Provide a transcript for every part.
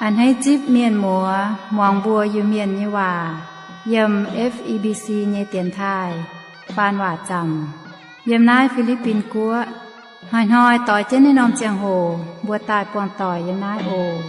A'hneiv zipv mienh muoz muangx mbuo Iu-Mienh nyei waac yiem F E B C nyei dienx taaih faan waac zaamc yiem naaiv Fi^li^bin Guoqv. Hnoi-hnoi doix jienv naaiv norm ziangh hoc mbuo daaih buangh doic yiem naaiv oc.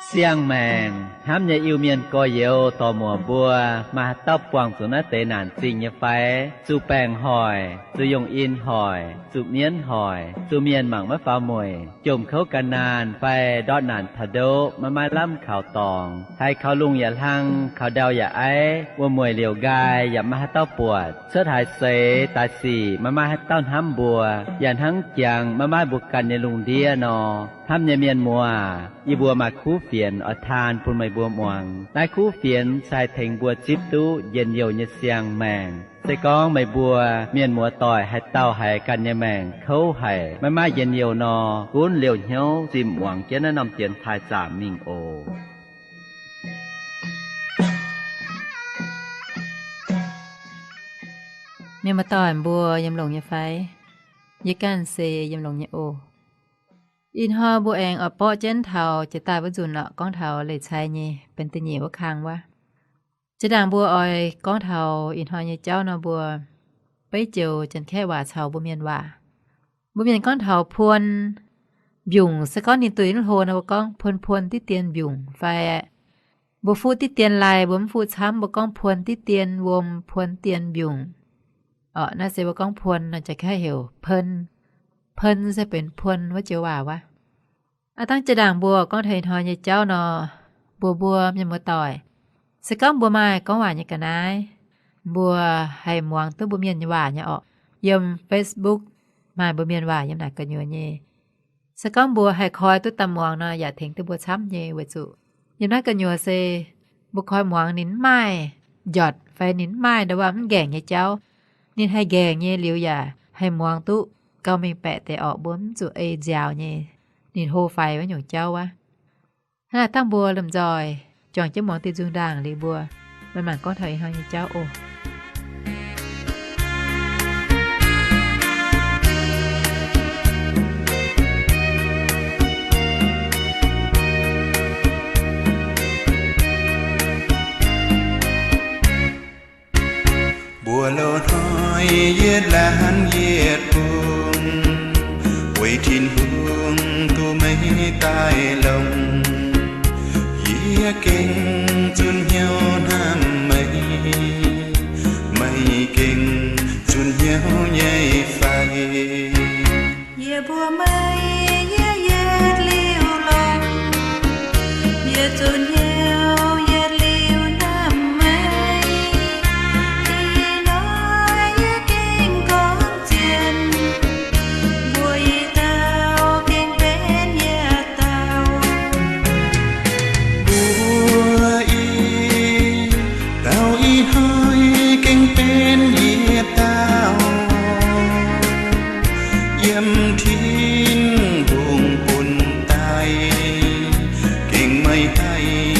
Siang-maengc hnamv nyei Iu-Mienh gorx-youz dorc-muoc mbuo, maaih haaix dauh buangh zuqc naaiv deix naanc zingh nyei fai? Zuqc baengc hoic, zuqc yungh in hoic, zuqc mienv hoic, zuqc mienh mangc maiv faaux mueic, jomc kouv gan naanh fai ndortv naanc taux ndoqv maiv maaih lamh kaux dorngx, haiz kaux lungh yaac hlang, kaux ndau yaac aiv, wuom-mueic liouc nqaai yaac maiv maaih haaix dauh buatc, cuotv haaix seix daaih sic maiv maaih haaix dauh hnamv mbuo, yaac hnangv jangx maiv maaih mbuo ganh nyei lungh ndiev nor. Hnamv nyei mienh muoz, yie mbuo maaih kuv fienx oix taan bun meih mbuo muangx. Naaiv kuv fienx se haih tengx mbuo zipv duqv njien-youh nyei siang-maengc. Se gorngv meih mbuo mienh muoz doic haaix dauh haiz ganh nyei maengc kouv haic, maiv maaih njien-youh nor, gunv liouh hnyouv zimh muangx jienv naaiv norm dienx taaih zaamc mingh oc. Mienh muoz doic mbuo yiem longx nyei fai? Yie ganh se yiem longx nyei oc. Ih hnoi mbuo aengx oix borqv jienv taux jiex daaih wuov nzunc lorqc, gorngv taux leiz-cai nyei benx da'nyeic wuov kang wuov. Jiex ndaangc mbuo oix gorngv taux ih hnoi nyei jauv nor, mbuo beiv joux Janx-Kaeqv waac caux mbuo Mienh waac. Mbuo Mienh gorngv taux puon mbiungc, se gorngv ninh duih mv hlo nor, mbuo gorngv puon puon diqv dien mbiungc fai mbuo fuqv diqv dien lai, mbuo mv fuqv camv, mbuo gorngv puon diqv dien wuom, puon dien mbiungc. Orqc, naaiv se mbuo gorngv puon nor, Janx-Kaeqv heuc เพลิน. เพลิน se benx puon wuov joux waac wuov. Aav dangv jiex ndaangc mbuo gorngv taux ih hnoi nyei jauv nor, mbuox mbuo mienh muoz-doic, se gorngv mbuo maaih gorngv waac nyei ga'naaiv, mbuo haih muangx duqv mbuo Mienh nyei waac nyei orqc. Yiem Facebook maaih mbuo Mienh waac yiem naaic gu'nyuoz nyei. Se gorngv mbuo haih koi duqv daaih muangx nor, yaac tengx duqv mbuo camv nyei, weic zuqc yiem naaiv gu'nyuoz se mbuo koi muangx ninh mv maaih njotc fai ninh mv maaih ndau wuov mv nqaengc nyei jauv. Ninh haih nqaengc nyei liuz yaac haih muangx duqv gauh mengh baeqc deix orqc, mbuo mv zuqc ei nziaaux nyei. Ninh hlo faix wuov nyungc jauv wuov. Hnangv naaic dangh mbuo lomh nzoih juangc jienv muangx diuh nzung ndaangc liuz mbuo manc-manc gorngv taux ih hnoi nyei jauv oc. Mbuo loz-hnoi yietc laanh yietc bung, weic Tin-Hungh duqv meih daaih longc. Yie gengh zunh hnyouv hnamv meih, meih gengh zunh hnyouv nyei fai? Yie mbuox meih, yie yietc liuz longc, yie zunh hnyouv yietc liuz hnamv meih. Ih hnoi yie gengh gorngv zien, mbuo i dauh gengh benx yietc dauh. Mbuo i dauh ih hnoi gengh benx yietc dauh. Yiem Tin-Hungh bun daaih, gengh meih haih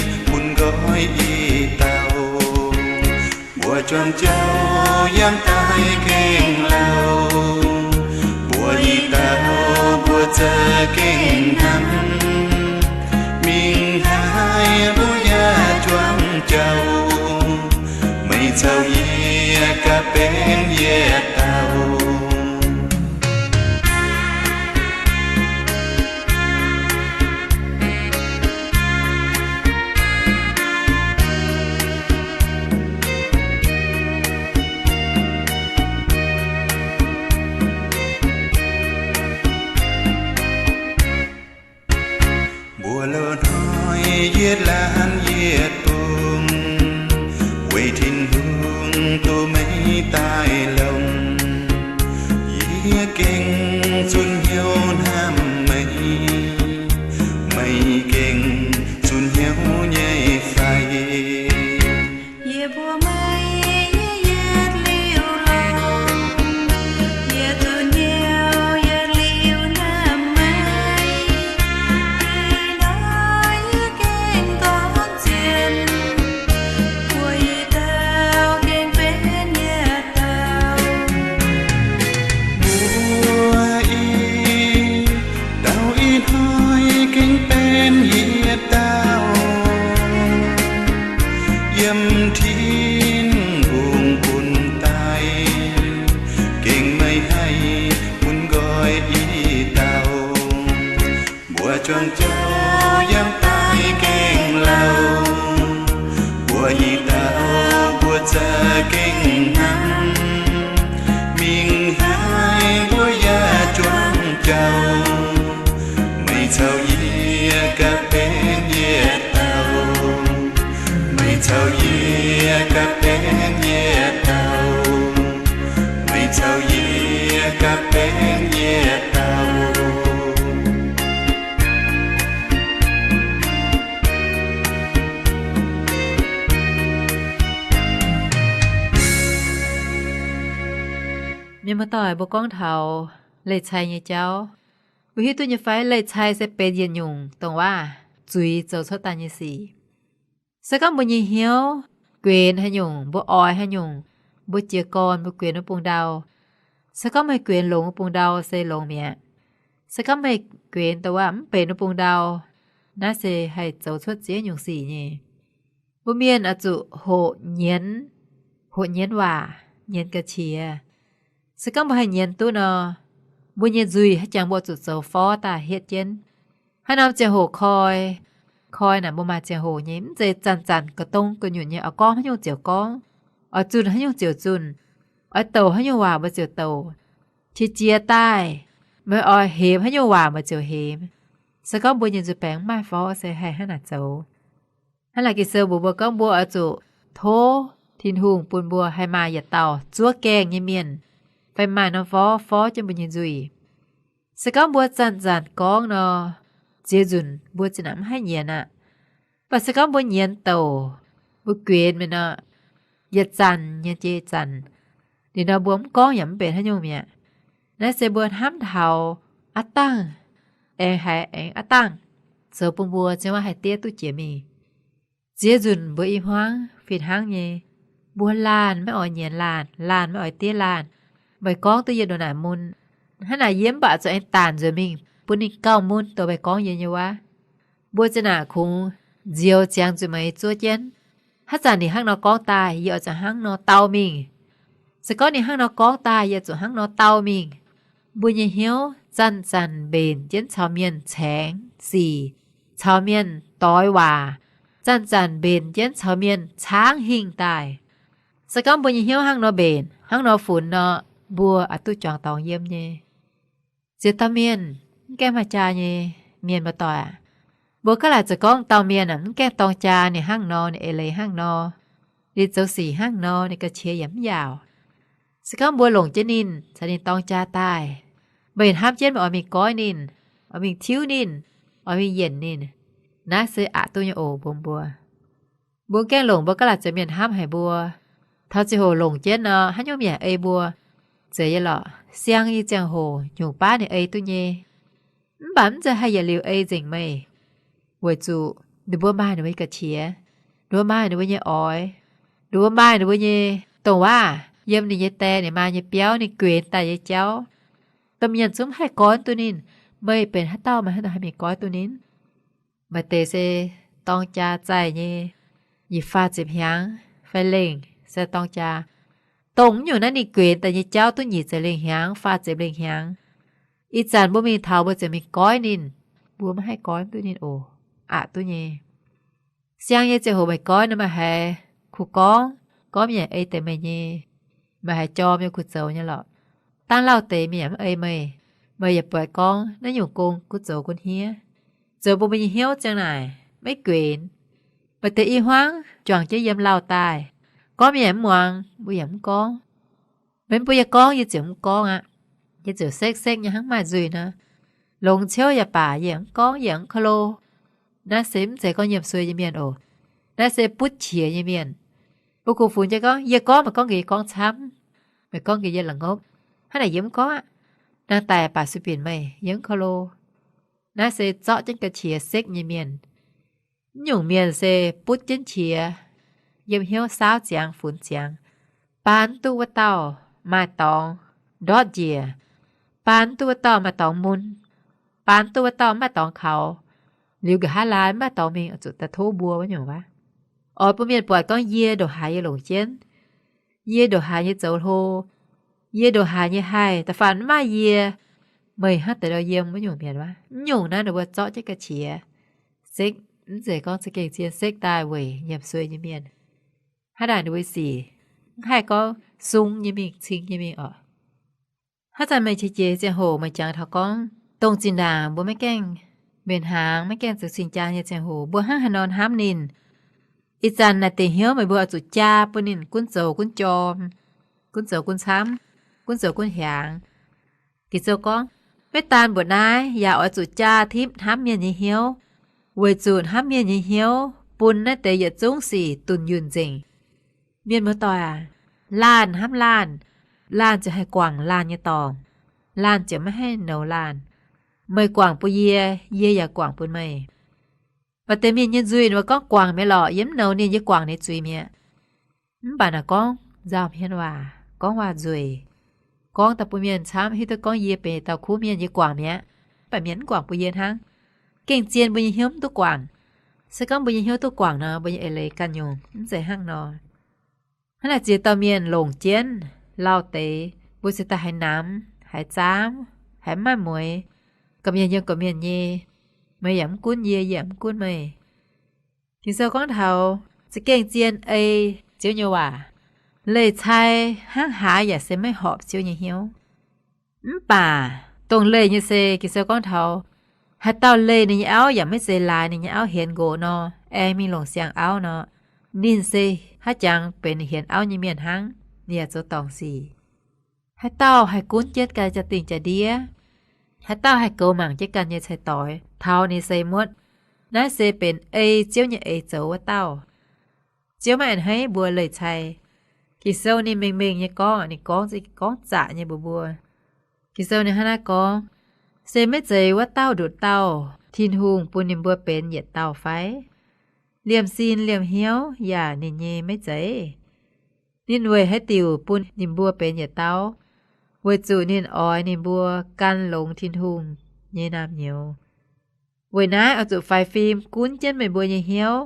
Juangc jauv yiem daaih gengh lauh, mbuo i dauh mbuo za'gengh hnamv. Mingh haaix mbuo yaac juangc jauv, meih caux yie gapv benx yietc dauh. Meih caux yie gapv benx yietc dauh. Meih caux yie gapv benx yietc dauh. Mienh muoz-doic, mbuo gorngv taux leiz-cai nyei jauv, mbuo hiuv duqv nyei fai? Leiz-cai se benx yietc nyungc dongh waac zuiz zoux cuotv daaih nyei sic. Se gorngv mbuo nyei hnyouv guenx haaix nyungc, mbuo oix haaix nyungc, mbuo jiez gorn mbuo guenx wuov bung ndau. Se gorngv meih guenx longx wuov bung ndau se longx mi'aqv. Se gorngv meih guenx dongh waac mv benx wuov bung ndau, naaiv se haih zoux cuotv ziex nyungc sic nyei. Mbuo mienh oix zuqc hoqc nyienz, hoqc nyienz waac, nyienz ga'qiex. Se gorngv mbuo haih nyienz duqv nor, mbuo nyei nzuih haaix jangx mbuo zuqc zoux forv daaih hietv jienv. Haaix norm ziangh hoc koi, koi naaic mbuo maaih ziangh hoc nyei, mv zeiz zanc-zanc ga'dongx gu'nyuoz nyei oix gorngv haaix nyungc ziouc gorngv, oix zunh haaix nyungc ziouc zunh, oix douc haaix nyungc waac mbuo ziouc douc. Qiex jiez daaih, meih oix hemx haaix nyungc waac meih ziouc hemx. Se gorngv mbuo nyei nzuih baengx mv maaih forv se haih hnangv naaic zoux. Hnangv naaic Ging-Sou mbuox mbuo gorngv mbuo oix zuqc tov Tin-Hungh bun mbuo haih maaih yietc dauh zuov gaengh nyei mienh, fai maaih norm forv forv jienv mbuo nyei nzuih. Se gorngv mbuo zanc-zanc gorngv nor, ziex nzunc mbuo zinh naaic mv haih nyienz aqv. Mv baac se gorngv mbuo nyienz douc, mbuo guenx mi'aqv nor, yietc zanc nyienz jiex zanc, liuz nor mbuo mv gorngv yaac mv benx haaix nyungc mi'aqv. Naaiv se mbuo hnamv taux aav dangh, aengx haiz aengx aav dangh, zoux bun mbuo zien waac haih diev duqv jiex mingh. Ziex nzunc mbuo i hmuangv fih hnangv nyei. Mbuo laanh maiv oix nyienz laanh, laanh maiv oix diev laanh. Meih gorngv duqv yie ndongc naaic mun, hnangv naaic yie mv baac zuqc aengx daanc nzuonx mingh bun ninh gauh mun dongh meih gorngv yie nyei waac. Mbuo zinh naaic kungx nzioux ziangx zuqc meih zuov jienv. Haaix zanc ninh hnangv nor gorngv daaih, yie oix zuqc hnangv nor dau mingh. Se gorngv ninh hnangv nor gorngv daaih, yie zuqc hnangv nor dau mingh. Mbuo nyei hnyouv zanc-zanc mbenc jienv caux mienh caengx sic, caux mienh doix waac, zanc-zanc mbenc jienv caux mienh caangv hingh daaih. Se gorngv mbuo nyei hnyouv hnangv nor mbenc, hnangv nor funx nor, mbuo oix duqv juangc dorngx yiem nyei. Ziex dauh mienh, mv gaengh maaih jaa nyei mienh muoz-doic aac, mbuo gaav laaic zoux gorngv dauh mienh aac mv gaengh dorng jaa, ninh hnangv nor, ninh eix leiz hnangv nor, ninh zoux sic hnangv nor, ninh ga'qiex yaac mv yaauc. Se gorngv mbuo longc jienv ninh caux ninh dorng jaa daaih, meih hnamv jienv meih oix mingh goiv ninh, oix mingh tiuv ninh, oix mingh yienc ninh, naaiv se aqc duqv nyei oc mbuo. Mbuo gaengh longc mbuo gaav laaic zoux mienh hnamv haic mbuo. Taux ziangh hoc longc jienv nor, haaix nyungc mienh ei mbuo, zeiz nyei lorqc. Siang nyei ziangh hoc nyungc baav ninh ei duqv nyei. Mv baac mv zeiz haih yietc liuz ei nzengc meih, weic zuqc ninh mbuo maaih ninh mbuo nyei ga'qiex, ninh mbuo maaih ninh mbuo nyei oix, ninh mbuo maaih ninh mbuo nyei dongh waac yiem ninh nyei die ninh maa nyei biauv ninh guenx daaih nyei jauv. Domh mienh zungv haih goiv duqv ninh. Meih benx haaix dauh maaih haaix dauh haih mingh goiv duqv ninh? Maaih deix se dorng jaa zaih nyei, nyic faah ziepc hnyangx fai lengh se dorng jaa. Dongh nyungc naaiv ninh guenx daaih nyei jauv duqv nyic ziepc lengh hnyangx, faah ziepc lengh hnyangx. Ih zanc mbuo mingh taux mbuo ziouc mingh goiv ninh, mbuo maiv haih goiv duqv ninh oc. Aqc duqv nyei. Siang nyei ziangh hoc meih goiv nor, meih haiz kuh gorngv, gorngv mienh ei deix meih nyei. Meih haiz jorm nyei kuh zoux nyei lorqc. Dangh lauh deix mienh yaac mv ei meih. Meih yaac buatc gorngv naaiv nyungc gong gunv zoux gunv hniev, zoux bun mbuo nyei hnyouv ziang naaic maiv guenx. Maaih deix i hmuangv juangc jienv yiem lauh daaih, gorngv mienh yaac mv muangx, mbuo yaac mv gorngv. Meih mv bun yie gorngv, yie ziouc mv gorngv aqv. Yie ziouc sekv-sekv nyei hnangv maaih nzuih nor. Longx ciouv yaac baac yie yaac mv gorngv, yie yaac mv ko lo. Naaiv se mv zeiz gorngv nyiemc sueih nyei mienh oc. Naaiv se butv qiex nyei mienh. Mbuo kungx funx jienv gorngv, yie gorngv, meih gorngv gaax yie gorngv camv, meih gorngv gaax yie la'ngopv. Hnangv naaic yie mv gorngv aqv. Nangh daic baac sueih binc meih, yie mv ko lo. Naaiv se zorqv jienv ga'qiex sekv nyei mienh. Mv nyungc mienh se butv jienv qiex, yiem hnyouv saauv ziangx funx ziangx, baan duqv wuov dauh maaih dorngx ndortv njiec, baan duqv wuov dauh maaih dorngx mun, baan duqv wuov dauh mv maaih dorngx kaux, liuz nqa'haav laai mv maaih dorngx mingh, oix zuqc daaih tov mbuo wuov nyungc waac. Oix bun mienh buatc gorngv yie ndongc haaix yie longc jienv, yie ndongc haaix nyei zoux hlo, yie ndongc haaix nyei haih, da'faanh mv maaih yie, Meih hnangv deix ndau yiem wuov nyungc mienh wuov, mv nyungc naaiv ninh mbuo zorqv jienv ga'qiex sekv, mv zeiz gorngv za'gengh zien sekv daaih weic nyiemc sueih nyei mienh. Hnangv naaic ninh mbuo sic mv haih gorngv sung nyei mingh, cing nyei mingh oc. Hnangv zanc meih qiex jiez ziangh hoc meih jangx taux gorngv dongh zinh ndaangc mbuo maiv gaengh mbenc hnaangx, maiv gaengh zoux cing-jaa nyei ziangh hoc, mbuo hnangv haaix nor hnamv ninh. Ih zanc naaic dingc hnyouv meih mbuo oix zuqc jaa bun ninh gunv zoux gunv jorm, gunv zoux gunv camv, gunv zoux gunv hiaangx. Ging-Sou gorngv, maiv daan mbuoqc naaiv, yaac oix zuqc jaa tipv hnamv mienh nyei hnyouv, weic zuqc hnamv mienh nyei hnyouv bun naaiv deix yietc zungv sic dunh yunh nzengc. Mienh muoz-doic aac, laanh hnamv laanh, laanh ziouc haih guangc laanh nyei dorngc, laanh ziouc maiv haih nouz laanh. Meih guangc bun yie, yie yaac guangc bun meih. Maaih deix mienh nyei nzuih ninh mbuo gorngv guangc mi'aqv lorqc, yie mv nouz ninh, yie guangc ninh zuiz mi'aqv. Mv baac naaic gorngv nzauh hmien waac, gorngv waac-nzueic, gorngv daaih bun mienh camv hiuv duqv gorngv yie benx dauh kuv mienh, yie guangc mi'aqv. Mv baac mienh mv guangc bun yie hnangv. Gengh zien mbuo nyei hnyouv mv duqv guangc. Se gorngv mbuo nyei hnyouv duqv guangc nor, mbuo nyei eix leiz ganh nyungc mv zeiz hnangv nor. Hnangv naaic ziex dauh mienh longc jienv lauh deix, mbuo cingx daaih haiz namx, haiz zaamv, haiz mv maaih mueix, gorqv-mienh yiem gorqv-mienh nyei, meih yaac mv gunv yie, yie yaac mv gunv meih. Ging-Sou gorngv taux za'gengh zien ei Ziouv nyei waac, leih cai hnangv haaix yaac se maiv horpc Ziouv nyei hnyouv. Mv baac dongh leih nyei se Ging-Sou gorngv taux, haaix dauh leih ninh nyei auv yaac maiv zeiz laaix ninh nyei auv hienx nqox nor, aengx mingh longc siang-auv nor, ninh se haaix jangx benx hienx auv nyei mienh hnangv, ninh yaac zoux dorngc sic. Haaix dauh haih gunv jienv ganh jaa-dingh jaa-ndiev, haaix dauh haih goux mangc jienv ganh nyei cai-doix taux ninh seix muotv, naaiv se benx ei Ziouv nyei eix zoux wuov dauh. Ziouv maiv a'hneiv mbuo leih cai. Ging-Sou ninh mengh mengh nyei gorngv, ninh gorngv, gorngv zaqc nyei mbuox mbuo. Ging-Sou ninh hnangv naaiv gorngv, se maiv zeiz wuov dauh nduqc dauh Tin-Hungh bun ninh mbuo benx yietc dauh fai? Liemh sin liemh hnyouv yaac ninh nyei maiv zeiz? Ninh weic haaix diuc bun ninh mbuo benx yietc dauh? Weic zuqc ninh oix ninh mbuo gan longx Tin-Hungh nyei naamh nyouz. Weic naaiv oix zuqc faix fim gunv jienv meih mbuo nyei hnyouv,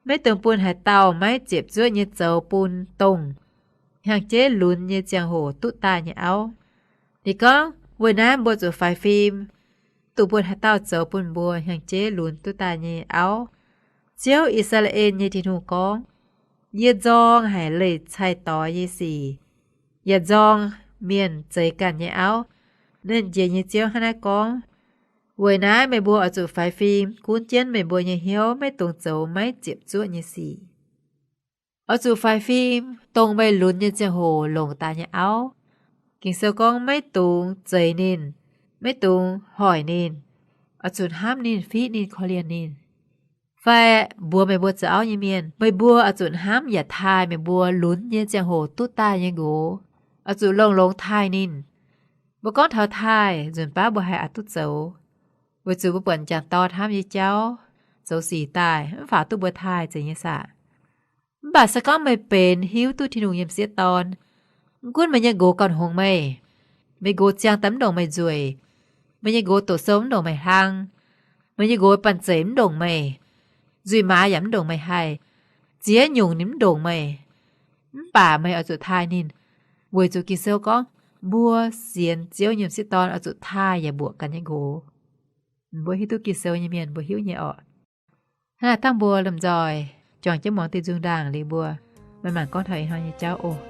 maiv dungx bun haaix dauh maiv ziepc zuoqv nyei zoux bun dongh hnyangx-jeiv lunx nyei ziangh hoc duqv daaih nyei auv. Ninh gorngv, weic naaiv mbuo zuqc faix fim, mv dungx bun haaix dauh zoux bun mbuo hnyangx-jeiv lunx duqv daaih nyei auv. Ziouv, I^saa^laa^en nyei Tin-Hungh gorngv, yie nzorng haic leih cai-doix nyei sic, yaac nzorng mienh zeix ganh nyei auv. Nernh Jiex nyei Ziouv hnangv naaiv gorngv, weic naaiv meih mbuo oix zuqc faix fim gunv jienv meih mbuo nyei hnyouv, maiv dungx zoux maiv ziepc zuoqv nyei sic. Oix zuqc faix fim dongh meih lunx nyei ziangh hoc longc daaih nyei auv. Ging-Sou gorngv maiv dungx zeix ninh, maiv dungx hoic ninh, oix zuqc hnamv ninh, fiqv ninh, korv-lienh ninh. Fai mbuox meih mbuo zoux auv nyei mienh, meih mbuo oix zuqc hnamv yaac taaih meih mbuo lunx nyei ziangh hoc duqv daaih nyei nqox, oix zuqc longx-longx taaih ninh. Mbuo gorngv taux taaih, nzunc baav mbuo haiz aqc duqv zoux, weic zuqc mbuo buatc m'jangc dorn hnamv nyei jauv zoux sic daaih mv faaux duqv mbuo taaih zeiz nyei saah. Mv baac se gorngv meih benx hiuv duqv Tin-Hungh nyei m'sieqv dorn, mv gunv meih nyei nqox gauh hngongx meih, meih nqox ziangh daaih mv ndongc meih nzueic, meih nyei nqox doqc sou mv ndongc meih hlang, meih nyei nqox banh zeic mv ndongc meih, nzuih maaz yaac mv ndongc meih haih, ziex nyungc ninh mv ndongc meih, mv baac meih oix zuqc taaih ninh, weic zuqc Ging-Sou gorngv mbuo sienx Ziouv nyei m'sieqv dorn oix zuqc taaih yaac mbuoqc ganh nyei nqox. Mbuo hiuv duqv Ging-Sou nyei mienh mbuo hiuv nyei orqc. Hnangv naaic dangh mbuo lomh nzoih juangc jienv muangx diuh nzung ndaangc liuz mbuo maaih mangc gorngv taux ih hnoi nyei jauv oc.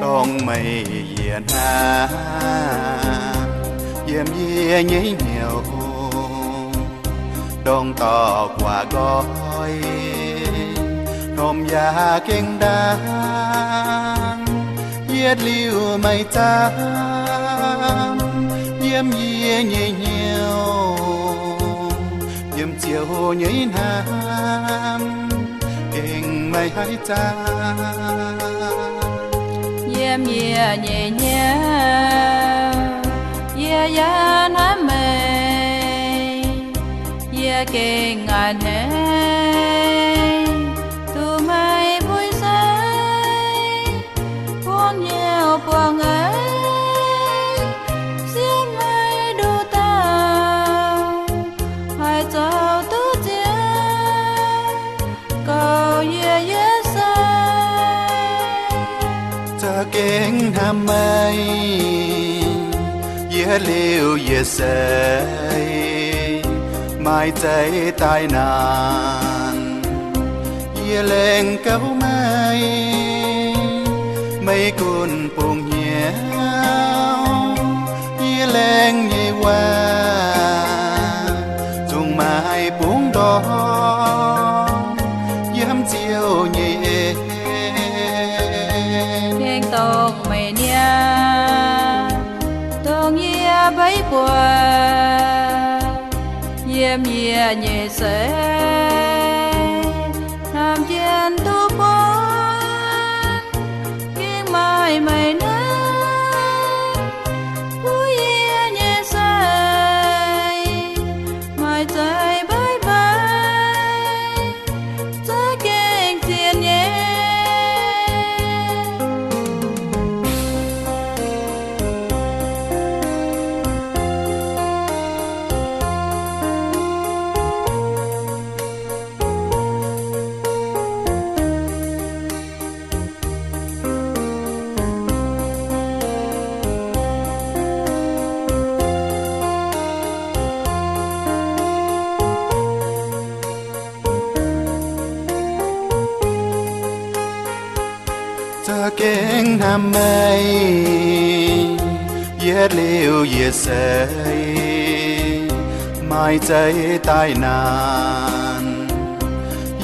Dongh meih yie hnamv yiem yie nyei hnyouv, dongh dorh guaax nqoi, hnomv yaac gengh ndaangc, yietc liuz meih zaangc yiem yie nyei hnyouv, yiem Ziouv nyei hnamv gengh meih haih zaangc. Yiem yie nyei hnyouv, yie yaac hnamv meih. Yie Za'gengh a'hneiv duqv maiv buix sai, buangv hnyouv buangv eix, siev maiv nduqc dauh, haih zoux duqv ziangx gauh yie yietv sai. Za'gengh hnamv meih, yietc liuz yietc seix, maaih za'eix daaih naanc. Yie laengz gauh meih, meih gunv bungx hnyouv. Yie laengz nyei waac zungv maaih bungx ndorm yiem Ziouv nyei en. Gengh dongh meih niaa, dongh yie mbeix buatc, yiem yie nyei seix, hnamv jienv duqv buonc, gengh maaih meih naaiv buov yie nyei sai, maaih za'eix mbaiv mbaiv, za'gengh zien nyei. Za'gengh hnamv meih, yietc liuz yietc seix, maaih za'eix daaih naanc.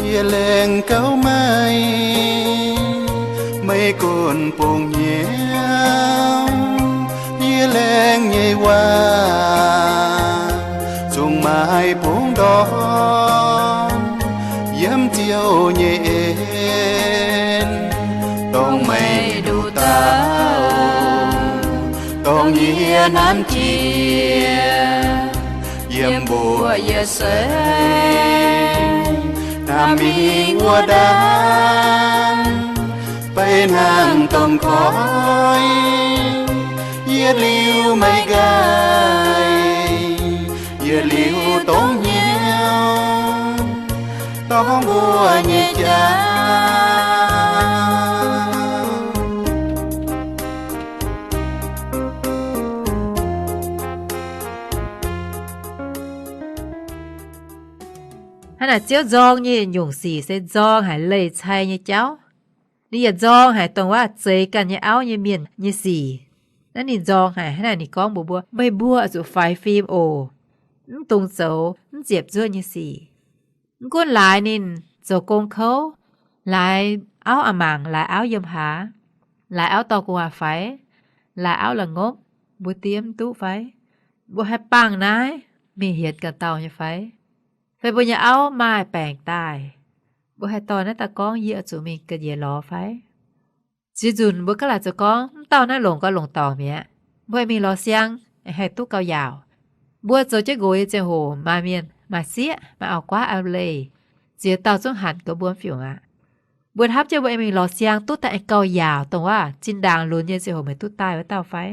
Yie laengz gauh meih, meih gunv bungx hnyouv. Yie laengz nyei waac zungv maaih bungx ndorm yiem Ziouv nyei en. Dongh meih nduqc dauh, dongh yie nanv jiex, yiem mbuo yietc seix, hnamv mingh wuov ndaangc, beiv hnangv domh koiv, yietc liuz meih nqaih, yietc liuz dongh hnyouv, dongh mbuo nyei jaa. Hnangv naaic Ziouv nzorng nyei nyungc sic se nzorng haic leih cai nyei jauv. Ninh yaac nzorng haic dongh wuov zeix ganh nyei auv nyei mienh nyei sic. Naaiv ninh nzorng haic hnangv naaic ninh gorngv mbuox mbuo, meih mbuo oix zuqc faix fim oc. Mv dungx zoux mv ziepc nzuoqv nyei sic. Mv gunv laaix ninh zoux gong kouv, laaix auv a'mangc, laaix auv yiem haaz, laaix auv dorh gu'nguaaz faix, laaix auv la'ngopv, mbuo diev mv duqv fai? Mbuo haih bangh naaiv mingh hietc ganh dauh nyei fai? Fai mbuo nyei auv maaih baengc daaih, mbuo haih dorh naaiv dauh gorngv yie oix zuqc mingh ga'nyiec lorz fai? Ziex nzunc mbuo gaav laaic zoux gorngv mv dauh naaiv longc gau longc dorngc mi'aqv, mbuo aengx mingh lorz siang, aengx haih duqv gauh yaauc. Mbuo zoux jienv nqox nyei ziangh hoc maaih mienh maaih sieqv, maaih auv-guaav auv-leih, ziex dauh zungv hanc goux mbuo mv fiungc aqv. Mbuo hnamv jienv mbuo aengx mingh lorz siang duqv daaih aengx gauh yaauc, dongh wuov zinh ndaangc lunx nyei ziangh hoc meih duqv daaih wuov dauh fai?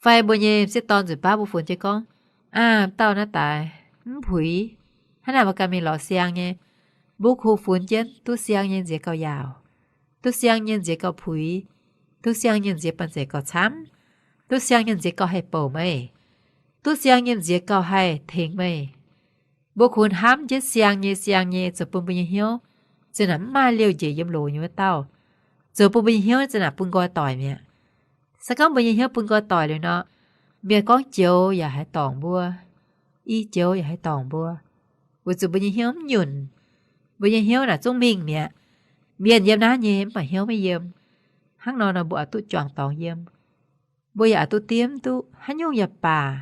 Fai mbuo nyei m'sieqv dorn nzunc baav mbuo funx jienv gorngv, aa, dauh naaiv daaih mv puix. Hnangv naaic mbuo ganh mingh lorz siang nyei, mbuo kungx funx jienv duqv siang nyei nziex gauh yaauc, duqv siang nyei nziex gauh puix, duqv siang nyei nziex banh zeic gauh camv, duqv siang nyei nziex gauh haih bouc meih, duqv siang nyei nziex gauh haih tengx meih. Mbuo kungx hnamv jienv siang nyei, siang nyei zoux bun mbuo nyei hnyouv zinh naaic mv maaih liouh njiec yiem loz nyei wuov dauh, zoux bun mbuo nyei hnyouv zinh naaic bun nqoi doic mi'aqv. Se gorngv mbuo nyei hnyouv bun nqoi doic liuz nor, mienh gorngv joux yaac haih dorngc mbuo, i joux yaac haih dorngc mbuo, weic zuqc mbuo nyei hnyouv mv nyunc. Mbuo nyei hnyouv naaic zungv mingh mi'aqv. Mienh yiem naaiv nyei mv baac hnyouv maiv yiem. Hnangv nor nor mbuo oix duqv juangc dorngx yiem. Mbuo yaac oix duqv diev mv duqv, haaix nyungc yaac baac.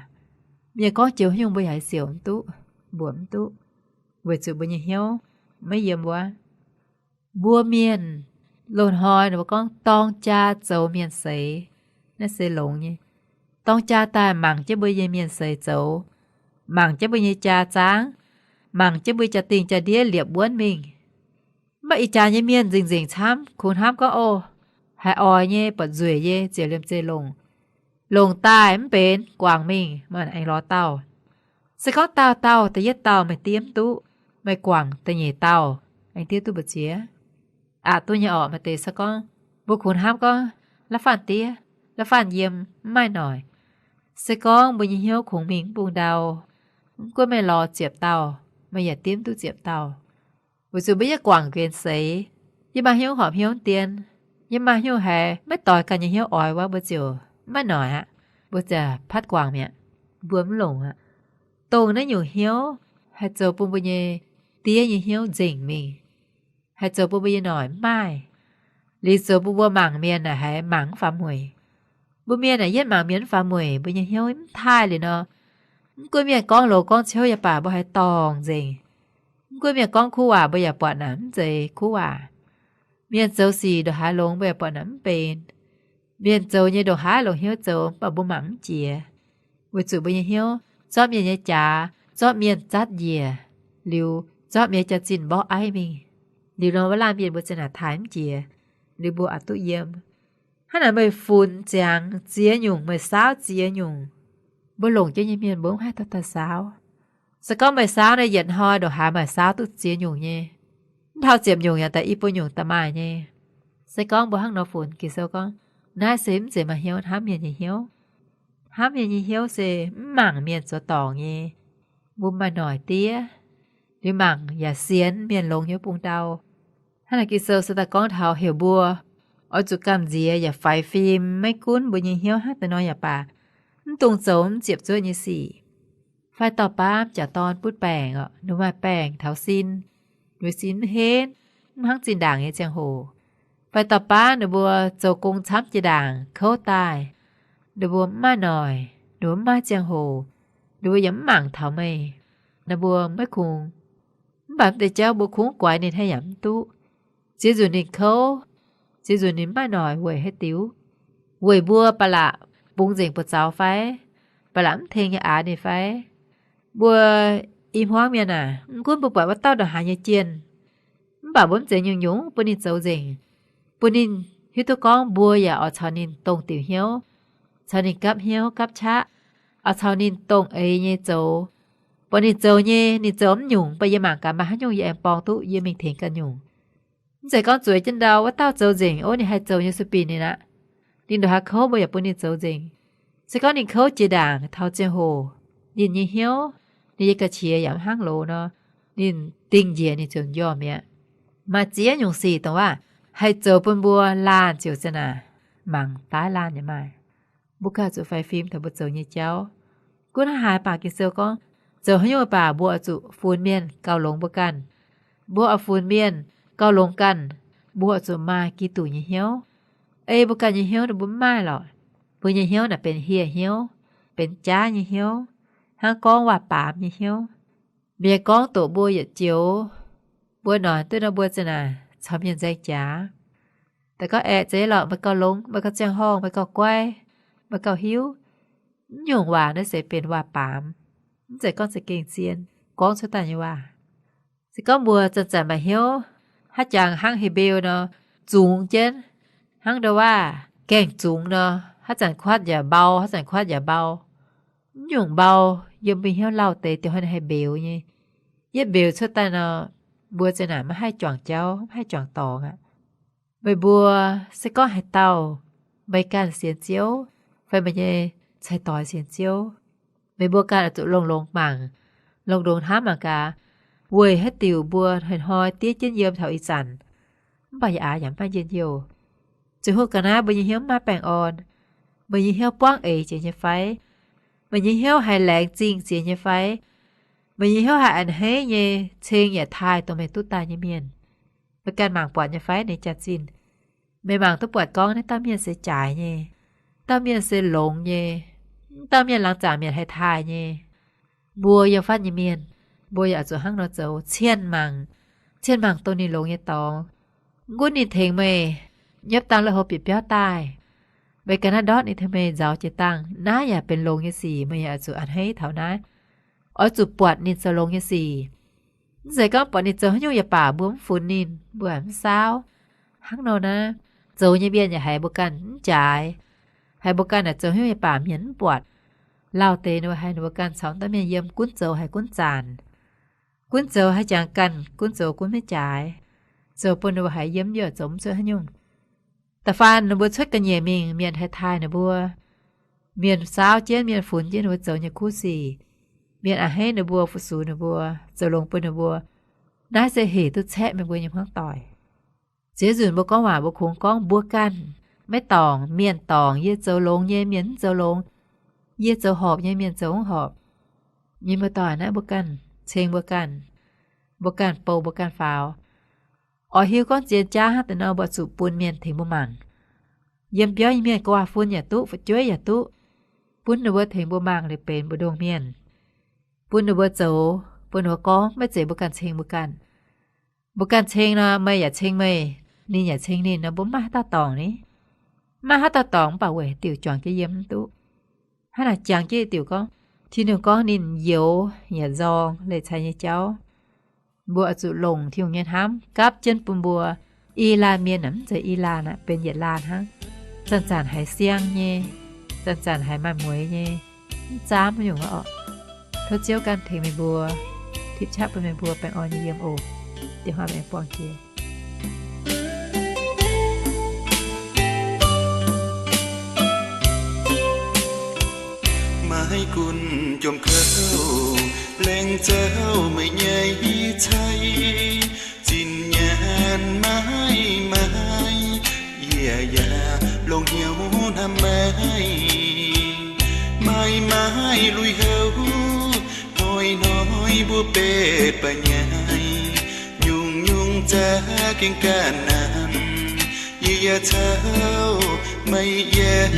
Mienh gorngv joux haaix nyungc mbuo yaac haih siouc mv duqv, mbuoqc mv duqv, weic zuqc mbuo nyei hnyouv maiv yiem wuov. Mbuo mienh loz-hnoi ninh mbuo gorngv dorng jaa zoux mienh seix, naaiv se longx nyei. Dorng jaa daaih mangc jienv mbuo nyei mienh seix zoux, mangc jienv mbuo nyei jaa zaangv, mangc jienv mbuo jaa-dingh jaa-ndiev liepc wuonv mingh. Mv baac ih jaax nyei mienh nzengc-nzengc camv, kungx hnamv gorngv, O, haiz oix nyei, buatc nzueic nyei, ziouc liemh zeih longc. Longc daaih mv benx, guangc mingh, maaih aengx lorz dauh. Se gorngv dauh dauh da'yietv dauh meih diev mv duqv, meih guangc da'nyeic dauh, aengx diev duqv mbu'ziex. Aqc duqv nyei orqc. Maaih deix se gorngv mbuo kungx hnamv gorngv, La'faanh diev, la'faanh yiem, mv maaih noic. Se gorngv mbuo nyei hnyouv kungx mingh mv bung ndau, mv gunv meih lorz ziepc dauh, meih yaac diev mv duqv ziepc dauh. Weic zuqc mbuo yaac guangc nquenx seix, yie maaih hnyouv horpc hnyouv dien, yie maaih hnyouv haiz maiv doix ganh nyei hnyouv oix wuov, mbuo ziouc mv maaih noic aqv. Mbuo ziouc patv guangc mi'aqv. Mbuo mv longc aqv. Dongh naaiv nyungc hnyouv haih zoux bun mbuo nyei diev nyei hnyouv nzengc mingh, haih zoux bun mbuo nyei noic mv maaih. Liuz zoux bun mbuo mangc mienh naaic haiz mangc mv faaux mueic. Mbuo mienh naaic yietv mangc mienh mv faaux mueic, mbuo nyei hnyouv mv taaih liuz nor, mv gunv mienh gorngv loz gorngv ciouv yaac baac mbuo haiz dorngc nzengc. Mv gunv mienh gorngv kuv waac mbuo yaac buatc naaic mv zeiz kuv waac. Mienh zoux sic ndongc haaix longx mbuo yaac buatc naaic mv benx. Mienh zoux nyei ndongc haaix longx hnyouv zoux, mv baac mbuo mangc mv jiex. Weic zuqc mbuo nyei hnyouv zorqv mienh nyei jaax, zorqv mienh zatv njiec, liuz zorqv mienh nyei jaax-zinh mborqv aiv mingh. Liuz nor wuov laanh mienh mbuo za'naaic taaih mv jiex, liuz mbuo aqc duqv yiem. Hnangv naaic meih funx ziangx ziex nyungc, meih saauv ziex nyungc, mbuo longc jienv nyei mienh mbuo mv haih dorh daaih saauv. Se gorngv meih saauv naaiv yietc hnoi ndongc haaix maaih saauv duqv ziex nyungc nyei, mv taux ziepc nyungc yaac daaih i buo nyungc da'maaih nyei. Se gorngv mbuo hnangv nor funx, Ging-Sou gorngv, naaiv se mv zeiz maaih hnyouv hnamv mienh nyei hnyouv. Hnamv mienh nyei hnyouv se mv mangc mienh zoux dorngc nyei. Mbuo maaih noic diev, liuz mangc yaac sienx mienh longx nyei bung ndau. Hnangv naaic Ging-Sou se daaih gorngv taux heuc mbuo oix zuqc gamh nziex yaac faix fim, maiv gunv mbuo nyei hnyouv hnangv deix nor yaac baac, mv dungx zoux mv ziepc zuoqv nyei sic. Fai dauh baav m'jangc dorn butv baengc oc, ninh maaih baengc taux sin, ninh mbuo sin mv henv, mv hnangv zinh ndaangc nyei ziangh hoc. Fai dauh baav ninh mbuo zoux gong camv jiex ndaangc kouv daaih, ninh mbuo mv maaih noic, ninh mbuo mv maaih ziangh hoc, ninh mbuo yaac mv mangc taux meih, ninh mbuo maiv kungx. Mv baac mv deix jauv mbuo kungx guaix ninh haaix yaac mv duqv. Ziex nzunc ninh kouv, ziex nzunc ninh mv maaih noic weic haaix diuc? Weic mbuo ba'laqc bungx nzengc buoz-zaux fai? Ba'laqc mv tengx yaac aax ninh fai? Mbuo i hmuangv mienh aac, mv gunv mbuo buatc wuov dauh ndongc haaix nyei jienh, mv baac mbuo mv zeiz nyungc-nyungc bun ninh zoux nzengc, bun ninh hiuv duqv gorngv mbuo yaac oix caux ninh dongh diuc hnyouv, caux ninh gapv hnyouv gapv qaqv, oix caux ninh dongh eix nyei zoux. Buatc ninh zoux nyei, ninh zoux mv nyungc, mv baac yie mangc gaax maaih haaix nyungc yie aengx borng duqv, yie mingh tengx ganh nyungc. Mv zeiz gorngv zueiz jienv ndau wuov dauh zoux nzengc, ov, ninh haih zoux nyei sueih binc ninh aqv. Ninh ndongc haaix kouv mbuo yaac bun ninh zoux nzengc. Se gorngv ninh kouv jiex ndaangc taux ziangh hoc, ninh nyei hnyouv, ninh nyei ga'qiex yaac mv hnangv loz nor, ninh dingh njiec ninh ziouc m'njormh mi'aqv. Maaih ziex nyungc sic dongh waac haih zoux bun mbuo laanh ziouc za'naaic mangc daaih laanh yaac maaih. Mbuo ganh zuqc faix fim taux mbuo zoux nyei jauv. Gunv hnangv haaix baac Ging-Sou gorngv, zoux haaix nyungc baac mbuo oix zuqc funx mienh gauh longx mbuo ganh. Mbuo oix funx mienh gauh longx ganh, mbuo oix zuqc maaih Giduc nyei hnyouv. Ei mbuo ganh nyei hnyouv ninh mbuo mv maaih lorqc. Mbuo nyei hnyouv naaic benx hieh hnyouv, benx jaav nyei hnyouv, hnangv gorngv waac-baamz nyei hnyouv. Mienh gorngv doqc mbuo yietc joux, mbuo noic duqv nor mbuo za'naaic caux mienh nzaeng jaax. Daaih gorngv aeqv, zeiz lorqc, meih gauh longx, meih gauh ziangh horngh, meih gauh guai, meih gauh hiuv. Mv nyungc waac naaiv se benx waac-baamz, mv zeiz gorngv za'gengh zien gorngv cuotv daaih nyei waac. Se gorngv mbuo zanc-zanc maaih hnyouv, haaix jangx hnangv He^mbe^eu nor, zungx jienv, hnangv ndau waac gaengh zungx nor, haaix zanc kuatv yaac mbau, haaix zanc kuatv yaac mbau. Mv nyungc mbau, yiem mbuo hnyouv lauh deix diuh hnoi haih mbeux nyei. Yietv mbeux cuotv daaih nor, mbuo za'naaic maiv haih juangc jauv, maiv haih juangc dorngx aqv. Meih mbuo se gorngv haaix dauh, meih ganh sienx Ziouv, fai meih nyei cai-doix sienx Ziouv, meih mbuo ganh oix zuqc longx-longx mangc, longx-longx hnamv mangc gaax, weic haaix diuc mbuo hnoi-hnoi diev jienv yiem taux ih zanc, mv baac yaac aax yaac mv maaih njien-youh. Ziouc hungh ga'naaiv mbuo nyei hnyouv mv maaih baengh orn. Meih nyei hnyouv buangv eix jiex nyei fai? Meih nyei hnyouv haiz laengz zingh jiex nyei fai? Meih nyei hnyouv haiz a'hneiv nyei ceng yaac taaih dongh meih duqv daaih nyei mienh? Meih ganh mangc buatc nyei fai ninh jaax-zinh? Meih mangc duqv buatc gorngv naaiv dauh mienh se jaaix nyei, dauh mienh se longx nyei, dauh mienh laangz zaangc mienh haih taaih nyei. Mbuo yiem fatv nyei mienh, mbuo yaac zuqc hnangv nor zoux, cienh mangc, cienh mangc dongh ninh longx nyei dorngx. Mv gunv ninh tengx meih nyiepv dangh lui-houx bieqc biauv daaih, meih ganh naaiv ndortv ninh tengx meih nzaaux jiex dangh, naaiv yaac benx longx nyei sic, meih yaac oix zuqc a'hneiv taux naaiv. Oix zuqc buatc ninh zoux longx nyei sic. Mv zeiz gorngv buatc ninh zoux haaix nyungc yaac baac mbuo mv funx ninh, mbuo mv saauv. Hnangv nor naaiv, zoux nyei mienh yaac haiz mbuo ganh mv jaaix, haiz mbuo ganh naaic zoux haaix nyungc yaac baac mienh mv buatc. Lauh deix ninh mbuo haiz ninh mbuo ganh caux dauh mienh yiem gunv zoux haiz gunv zanc, gunv zoux haiz jangx ganh, gunv zoux gunv maiv jaaix, zoux bun ninh mbuo haiz yiem yaac zoux mv cuotv haaix nyungc. Da'faanh ninh mbuo cuotv ga'nyiec mingh, mienh haih taaih ninh mbuo, mienh saauv jienv, mienh funx jienv ninh mbuo zoux nyei kuv sic, mienh a'hneiv ninh mbuo, fu-sux ninh mbuo, zoux longx bun ninh mbuo. Naaiv se hec duqv caeqv meih mbuo nyei hmuangv doic. Ziex nzunc mbuo gorngv waac mbuo kungx gorngv mbuo ganh maiv dorngc, mienh dorngc, yie zoux longx nyei, mienh mv zoux longx, yie zoux horpc nyei, mienh zoux mv horpc. Mienh muoz-doic, naaiv mbuo ganh ceng mbuo ganh, mbuo ganh bou mbuo ganh faaux. Oix hiuv gorngv zien jaav hnangv deix nor, mbuo zuqc bun mienh tengx mbuo mangc. Yiem biauv nyei mienh gu'nguaaz-fun yaac duqv, fu'jueiv yaac duqv, bun ninh mbuo tengx mbuo mangc liuz benx mbu'ndongx mienh, bun ninh mbuo zoux, bun ninh mbuo gorngv, maiv zeiz mbuo ganh ceng mbuo ganh. Mbuo ganh ceng nor, meih yaac ceng meih, ninh yaac ceng ninh nor, mbuo mv maaih haaix dauh dorngc ni. Mv maaih haaix dauh dorngc mv baac weic haaix diuc juangc jienv yiem mv duqv. Hnangv naaic jangx jienv diuc gorngv, Tin-Hungh gorngv ninh youx yaac nzorng leih cai nyei jauv. Mbuo oix zuqc longc Tin-Hungh nyei hnamv gapv jienv bun mbuo. I laanh mienh aeqv, mv zeiz i laanh aqv, benx yietc laanh hnangv. Zanc-zanc haiz siang nyei, zanc-zanc haiz maaih mueix nyei, mv zaamv nyungc orqc. Tov Ziouv ganh tengx meih mbuo, tipv qaqv bun meih mbuo baengh orn nyei yiem oc. Diex hnoi aengx buangh jiex. Maiv gunv jomc kouv, laengz zouv meih nyei cai. Zinh nyaanh maiv maaih, yie yaac longc hnyouv hnamv meih. Maaih maaih lui-houx, hnoi-hnoi mbuo betv ba'nyaiv, nyungc-nyungc za'gengh ganh naanc, yie yaac caux meih yiem.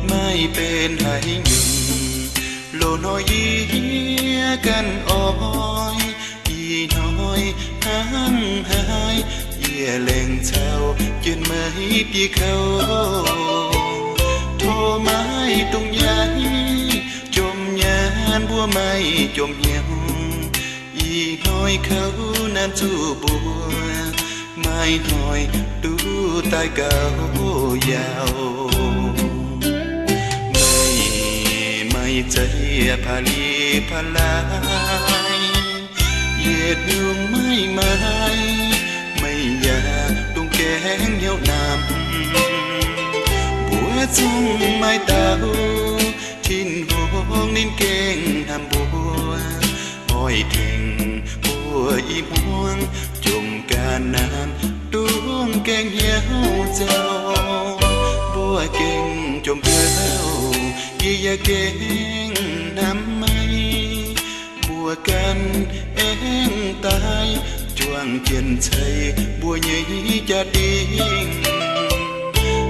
Maaih benx haaix nyungc, loz-hnoi yie ganh oix, ih hnoi hnangv haaix, yie laengz caux jienv meih dieh kouv. Tov maiv dungx yaac jomc nyaanh mbuo maiv jomc hnyouv, ih hnoi kouv naanc zuqc mbuo, maaih hnoi duqv daaih gaux yaauc. Meih maaih zeiv paav li paav lai, yietc nyungc maiv maaih, meih yaac dungx gaengh hnyouv namx. Mbuo zungv maaih dauh Tin-Hungh ninh gengh hnamv mbuo, oix tengx mbuo i hmuangx jomc ga'naaiv dungx gaengh hnyouv zoux. Mbuo gengh jomc kouv, yie yaac gengh hnamv meih. Mbuo ganh aengx daaih juangc jienv ceix mbuo nyei jaa-dingh,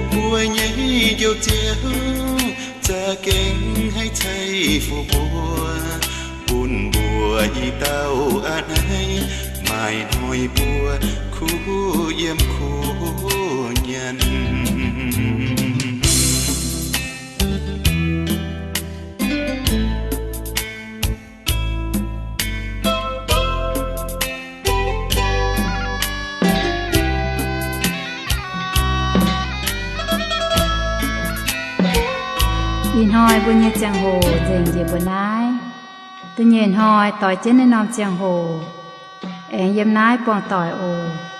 mbuo nyei Njoux Ziouv za'gengh haih ceix fuqv mbuo, bun mbuo i dauh a'hneiv maaih hnoi mbuo kuv yiem kuv nyanc. Ih hnoi mbuo nyei ziangh hoc nzengc njiec mbuo naaiv. Da'nyeic hnoi doix jienv naaiv norm ziangh hoc aengx yiem naaiv buangh doic oc.